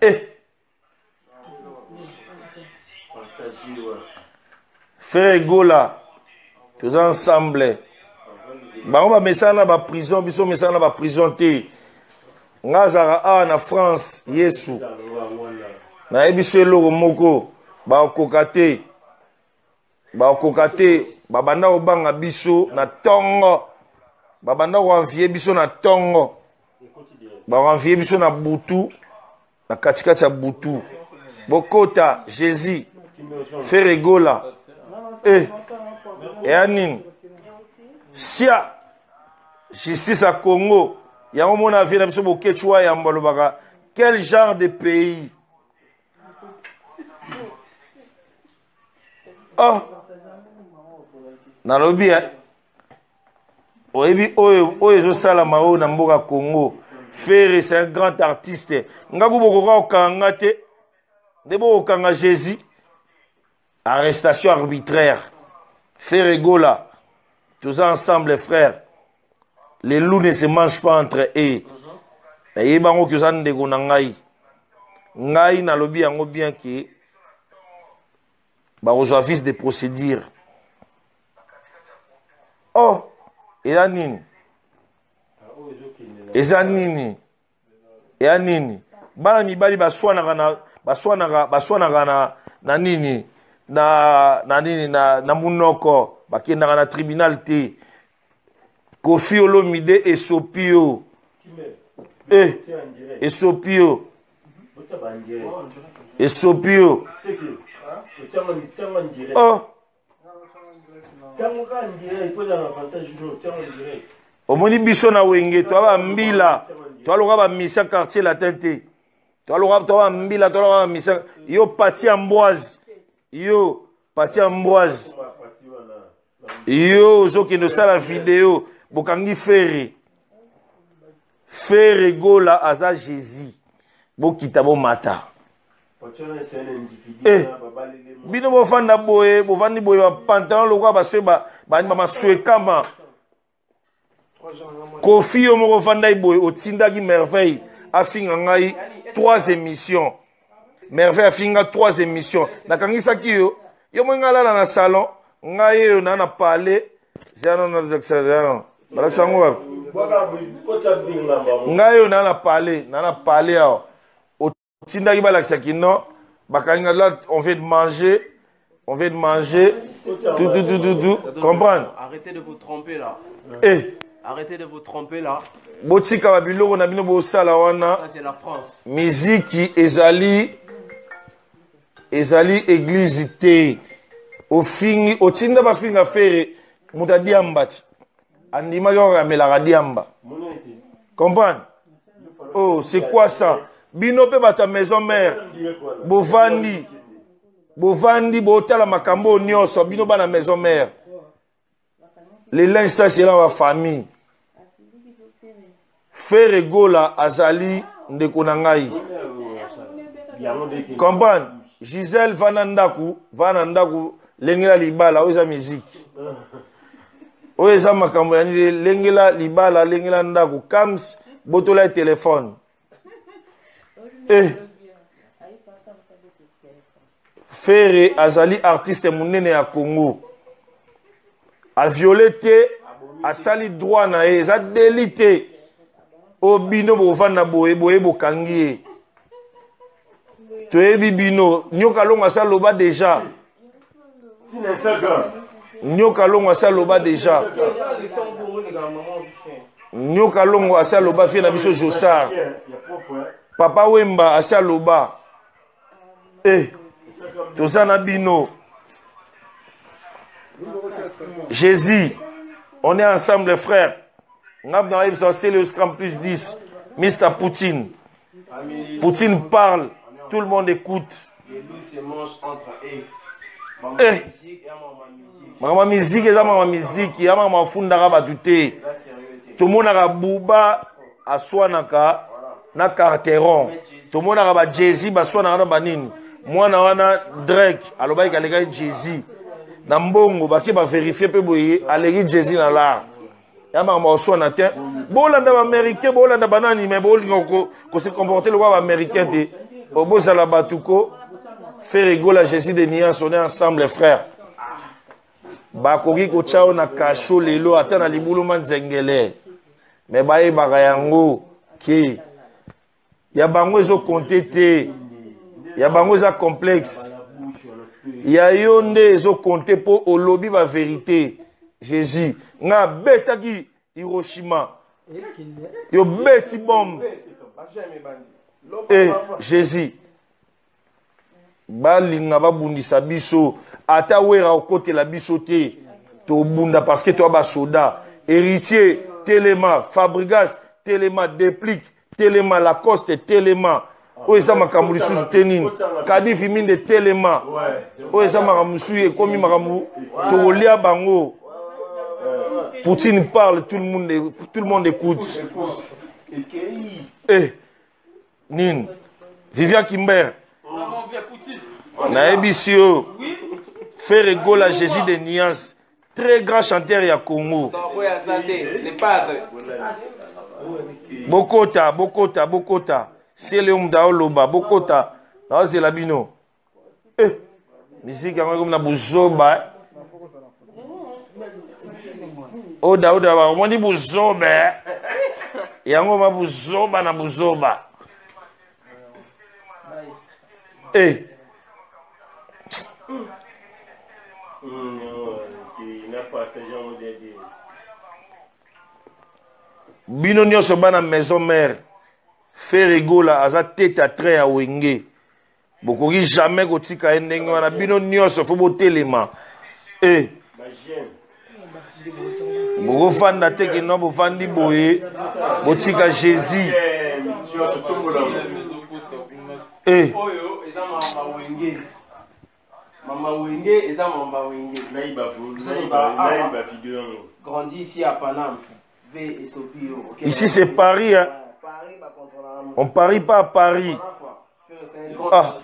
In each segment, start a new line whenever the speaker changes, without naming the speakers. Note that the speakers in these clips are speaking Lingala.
Eh. Ferre Gola toza ensemble bango bamesana na baprison biso mesana na baprison te nga azalaka awa na france yesu nayebi so eloko moko bakokoka te bakokoka te babanda kobanga biso na ntongo babanda koenvie biso na ntongo bakoenvie biso na butu na katikati ya butu bokota jésus feregola e eh, eya nini sia justice ya congo yango mona vie na biso boketshu wa yambo alobaka quel genre de pays oh nalobi eh. oyebi oyo oyo ezosalama oyo na mboka congo ferre c'est un grand artiste nga ku bokoka kokanga nga te nde bokokanga jésus arrestation arbitraire ferre gola toza ensemble frère les loups ne se mangent pas entre eux nayebi yango ki oza ndeko na ngai ngai nalobi yango bien ke bakozwa vice de procédure oh eza nini eza nini eya nini bana mibali baswanaka na baswanaka baswanaka na na nini na na nini na, na munoko bakendaka na tribunal te kofi olomide esopi yo eh, esopi yo esopi yo oh. Omoni biso na wenge toa bambila toaloka bamisia quartier latin te toaloka toa bambila toaloka bamisia yo pati amboise yo pati amboise yo ozokende osala video bokangi fere fere gola aza jésus bokita bomata eh, bino bofanda boye bofandi boye bapantalon lokola baswe bamaswekama kofi yo moko ofandaki boye otindaki merveille afinga ngai trois émissions merveille afinga trois émissions nakangisaki yo yo moi ngai alala na salon ngai yeyo naa na palais balakisa yango wapi ngai oyo naa na palais naa na palais awa otindaki balakisa kino bakangi nga là on vient de manger on vient de manger tout tout tout tout tout comprendre
arrêtez de vous tromper là
eh
arrêtez de vous tromper là
botika ba biloko na bino bosala wana
ça c'est la France
miziki ezali ezali église te ofingi otinda bafinga fere moto adiamba ti andimaki kaka amelaka diamba comprendre oh c'est quoi ça bino mpe bato ya maison mère bovandi bovandi botala makambo oyo nyonso bino bana maison mère le linge ça c'est la famille Ferre Gola azali ndeko na ngai comprendre Gisèle vanda ndaku vanda ndaku lengela libala oyo eza miziki oyo eza makambo ya nini lengela libala lengela ndaku kams botola ye telefone eh. Ferre azali artiste munene ya Congo. A violé te, asali droit na ye, eza délit te. O bino bovanda boye boye bokangi ye. Toyebi bino, Nyoka Longo asa loba déjà. Nyoka Longo asa loba déjà. Nyoka Longo asa loba fie na biso Josar. Papa Wemba asa loba. Eh, toza na bino. Jésus, on est ensemble frère. Ngab na yebisa c'est le scrum plus 10. Mr Poutine. Poutine parle, tout le monde écoute. Eh. makambo ya miziki eza makambo ya miziki ya makambo afundaka bato te tomonaka buba aswanaka na carteron tomonaka ba jay baswanaka na banini mwana wana drake alobaki kalekaki jay na mbongo bake baverifie mpe boye aleki jay na lar ya makambo akoswana te bolanda baaméricain bolanda banani me bolinga kose comporte lokola baaméricain te Obozala bato ko Ferre Gola Jésus de nuance, on est ensemble frère. Bakoki kotya yo na kasho lelo ata na libulu manzengele, me bayebaka yango ke ya bango ezokonte te, ya bango eza complexe, ya yo nde ezokonte mpo olobi ba vérité. Jésus nga abetaki Hiroshima, yo beti bombe e Jésus. Balinga babundisa biso, ata Wera okotela biso te, tobunda parce que toa basoda. Héritier telema, Fabrigas telema, Deplique telema, Lacoste telema. Oyo eza makambo lisusu te nini? Kadifi Minde telema. Oyo eza makambo mosusu, ekomi makambo tokolia bango. Poutine parle, tout le monde écoute. Eh nini? Vivian Kimber, nayebisi yo, Ferre Gola Jésus de nuance, très grand chanteur ya Congo. Bokota, bokota, bokota. Sele yo mutu aoloba, bokota. Naozela bino. Eh, musique yango ekomi na buzoba. Oda oda ba omoni buzoba. Yango ba buzoba na buzoba. Eh. Bino nyonso bana maison mère, Ferre Gola aza tête à train ya Wenge. Bokoki jamais kotika ye ndenge wana. Bino nyonso fo botelema. Eh. Bokofanda te ke no bofandi boye, botika Jésus. Eh.
Oyo eza mama Wenge. Mama Wenge eza mama Wenge.
Nayiba video yango.
Grandi ici à Paname. V et Sopio. Okay.
Ici c'est Paris, hein.
Paris, ba contrôler.
On parie pas à Paris. Ah.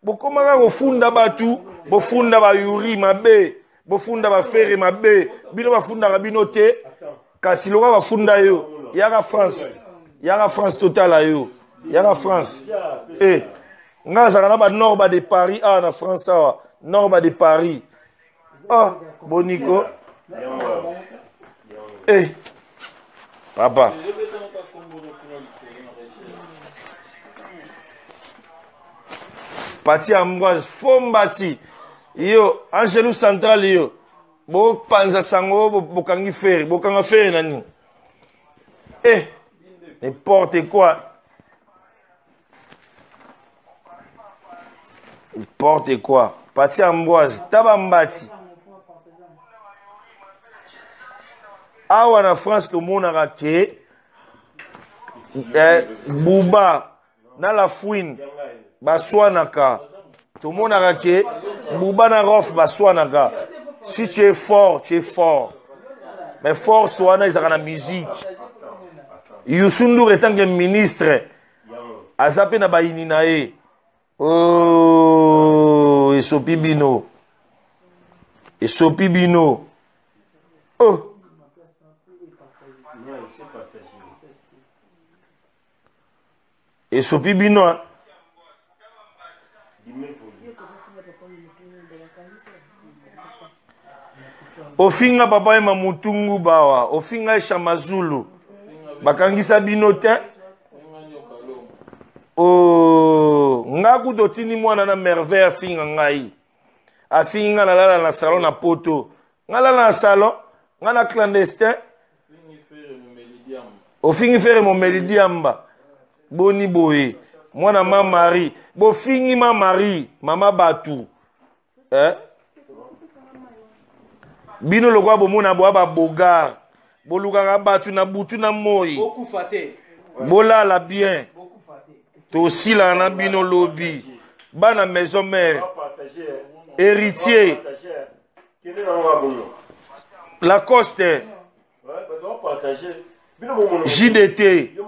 Bokomaka kofunda batu, bofunda ba Yuri mabe, bofunda ba Ferre mabe, bino bafundaka bino te, kasi loka bafunda yo, yaka France, yaka France totala yo, yaka France. Eh, nga azalaka na ba Norba de Paris, ah na France awa, Norba de Paris. Ah, boniko. Eh, papa. Pati Ambroise, Fombati, yo, Angelou Central, yo, bo panza sango, bo bokangi ferre, bokanga ferre nani? Eh, n'importe quoi. N'importe quoi. Pati Ambroise, tabambati. Awa na France tomonaka ke Bouba na La Fouine baswanaka. Tomonaka ke Bouba na Rof baswanaka. Si tu es fort, tu es fort. Mais force wana ezalaka na musique. Youssou N'Dour étant que ministre, aza pe na bayini na ye. Oh, esopi bino. Esopi bino. Oh. Esopi bino, hein. Ofinga papa ye mamutungu bawa, ofinga ye Shamazulu. Bakangisa bino te. Oh, nga kutu otindi mwana na merveille afinga ngai. Afingi nga nalala na salon na poto. Nga lala na salon, nga na clandestin. Ofingi Ferre momeli diamba. Boni boye. Mwana ma Marie. Bofingi ma Marie, mama batu. Eh? Bino lokwa bomona boa ba bogar. Bolukaka batu na butu na moi.
Bokufa te.
Bolala bien. Tosila na bino lobi. Bana maison mère. Héritier. Lacoste. JDT.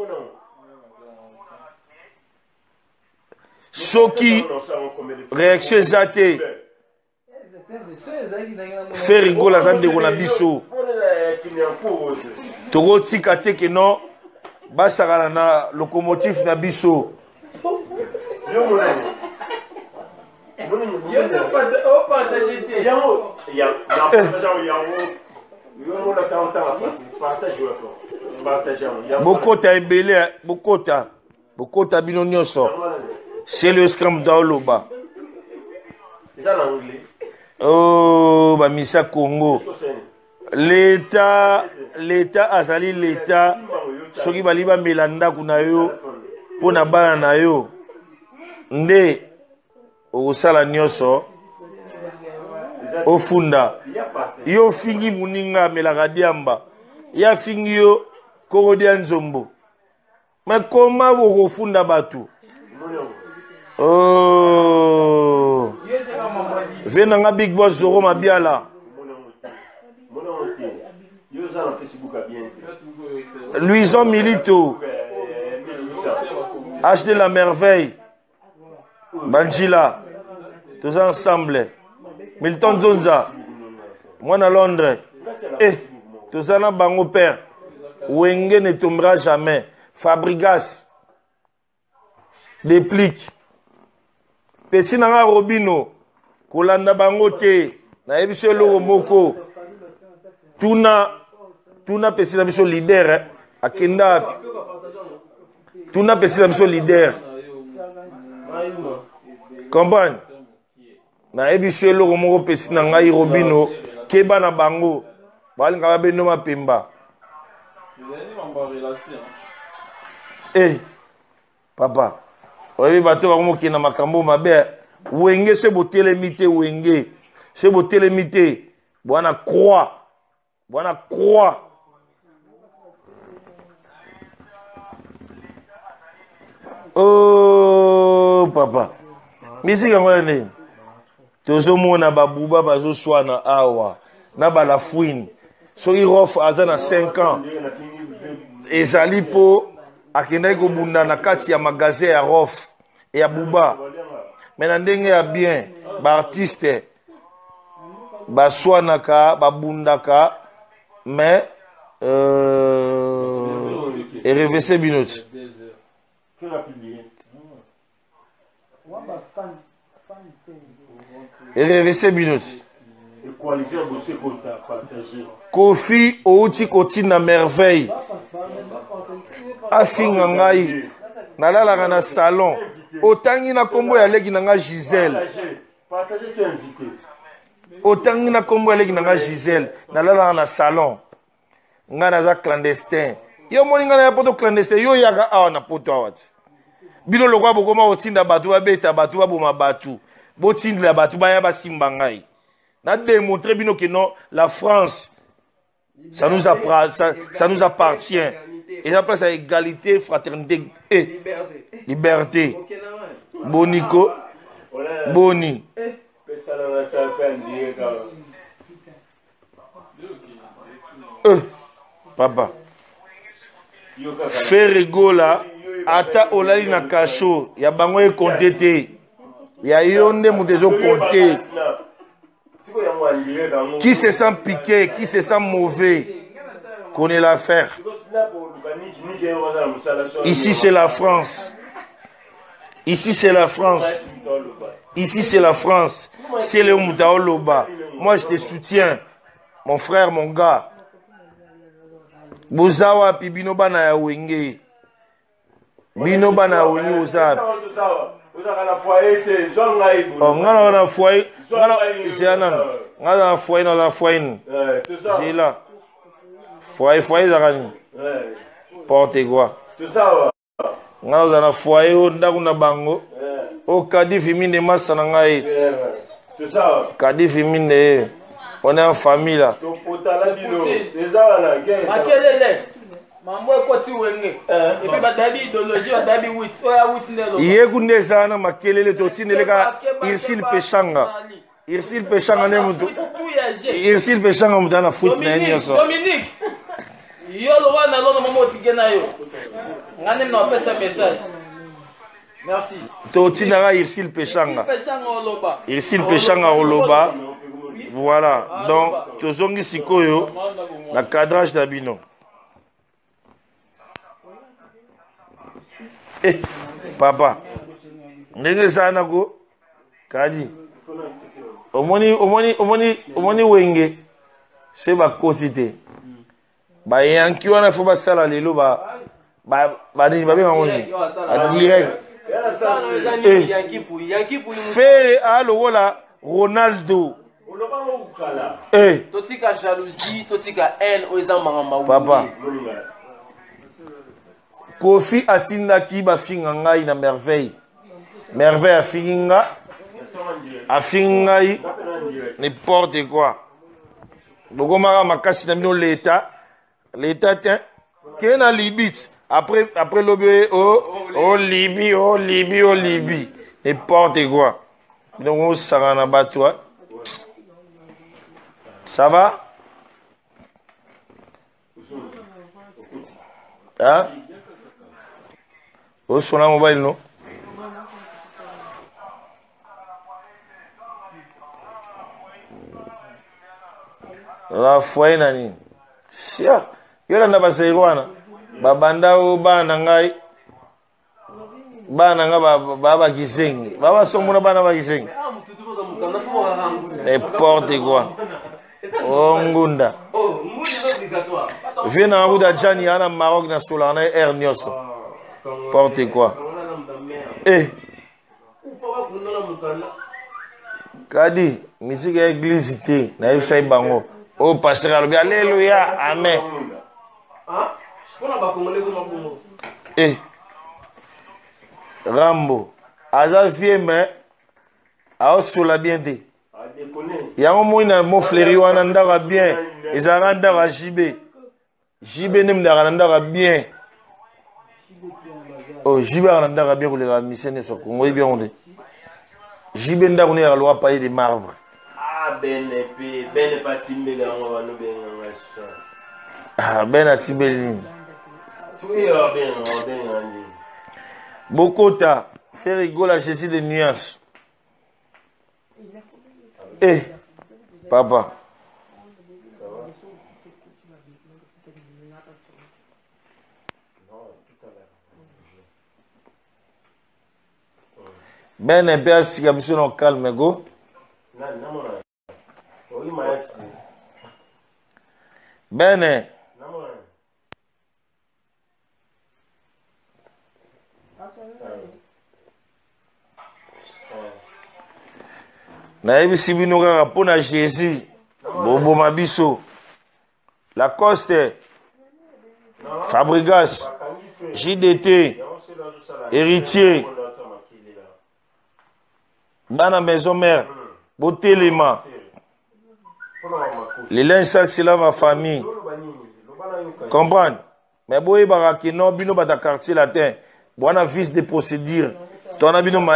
Soki réaction eza te. Ferre Gola aza ndeko na biso. Tokotika te ke non basakana na locomotive na biso. Bokota ebele, bokota. Bokota bino nyonso. Celeo Scram daoloba.
Eza na anglais.
Oh, ba misa Congo. L'État, l'État azali l'État. Soki bali bamela ndako na yo mpo na bana na yo nde okosala nyonso ofunda yo ofingi moninga amelaka diamba ye afingi yo kokodia nzombo me koma okofunda bato oh. vie na nga big boss zoro mabiala Luison Milito HD la merveille Banjila toza ensemble Milton Nzonza mwana Londres eh toza na bango père Wenge ne tombera jamais Fabrigas Deplique pesi na nga Robino kolanda bango te nayebi so eloko moko tuna tuna pesi na biso leader eh, akenda wapi tuna pesi na biso leader comprendre nayebi so eloko moko pesi na ngai robino keba na bango balinga babendo mapemba e eh, papa oyebi bato bakomokende na makambo mabe wenge se botelemi te wenge se botelemi te bwana croix bwana croix oh papa misiki yango ya nini tozomona babuba bazoswana awa na balafuine soki rof aza na 5 ans ezali mpo akendaki kobunda na kati ya magasin ya rof ya buba me na ndenge ya bien baartiste baswanaka babundaka mais euh, erevese bino ti erevese bino ti kofi outi kotinda merveille afinga ngai nalalaka na salon otangi na nkombo ya leki na ngai gisele otangi na nkombo ya leki na ngai gisele nalalaka na salon ngai naza clandestin yo omoni ngai naya poto clandestin yo oyaka awa na poto awa ti bino lokola bokoma kotinda bato babeta bato baboma bato botindela bato baya basimba ngai na démontre bino ke non la france ça nous, appra, ça, ça nous appartient eza place ya égalité fraternité e eh, liberté boniko boni eh, papa ferre gola ata olali na kasho ya bango ekonte te ya yo nde moto ezokonte qui se sent piqué qui se sent mauvais connaît l'affaire ici c'est la france ici c'est la france ici c'est la france c'est le moto moi je te soutiens mon frère mon gars boza wapi bino bana ya wenge bino bana ya wenge boza wapi oh, nga na na foyer zela nanu nga na foyer na na foyer nini zela foyer foyer ezalaka nini porte quoi nga naza na foyer oyo ndako na bango oyo kadifi minde masa na ngai kadifi minde ye on est en famille là
makelele mambo ekoti wenge epuis bato bayebi idéologie bato bayebi wit oyo ya wit nde
ye kuna eza wana makelele totindeleka irsile peshanga irsile peshanga nde motu irsile peshanga motu ana foot na ye nyonso
dominique yo loba na lono mama otike na yo nga nde napesa message merci
totindaka irsile peshanga irsile peshanga oloba voilà ah, donc tozongi sikoyo na cadrage na bino eh, papa ndenge eza nako kadi Omoni omoni omoni omoni wenge se bakoti te. Bayanki wana fo basala lelo ba banini babenga ngo nini direct fere a lokola ronaldo.
Eh. Totika jalousie, totika haine oyo eza makambo.
Papa Kofi atindaki bafinga ngai na merveille. Merveille afingi nga, afingi ngai n'importe quoi. Bokomaka makasi na bino leta, leta te ke na Libye après après lobi o o Libye o Libye o Libye n'importe quoi. Bino osangana na bato. Ça va? Hein? Osona mobali no? La foyer na nini? Sia, yo landa bazaïro wana. Babanda o bana na ngai. Bana na ngai ba ba kizengi. Ba ba somona bana ba kizengi. N'importe quoi. Oh ngunda. Viens na kuta Jani ana Maroc na sola na air nyonso. N'importe quoi. Eh. Kadi, musique ya église te, nayebisaki bango. Oh pasteur alobi alléluia, amen. Eh. Rambo aza vieux mais aosola bien te. Yango moi na mofleri wana ndako ya bien ezalaka ndako ya JB. JB nde mndaka na ndako ya bien. Oh JB aka na ndako ya bien koleka mise nyonso Kongo yebi yango te. JB ndako ne yaka loka palais de marbre.
Ah bene pe bene pa timbeli yango bano benga sa.
Ah bene atimbeli nini?
Soki ya benga benga nini?
Bokota Ferre Gola Jésus de nuance. Eh papa. Bene mpe asika biso na calme go. Bene. Nayebisi bino kaka mpo na Jésus boboma biso. Lacoste, Fabregas, JDT, Héritier, bana maison mère, botelema. Les linges sales, c'est là ma famille. Comprendre? Mais boyebaka ke non bino bata quartier latin, bwana vice de procédure, tona bino.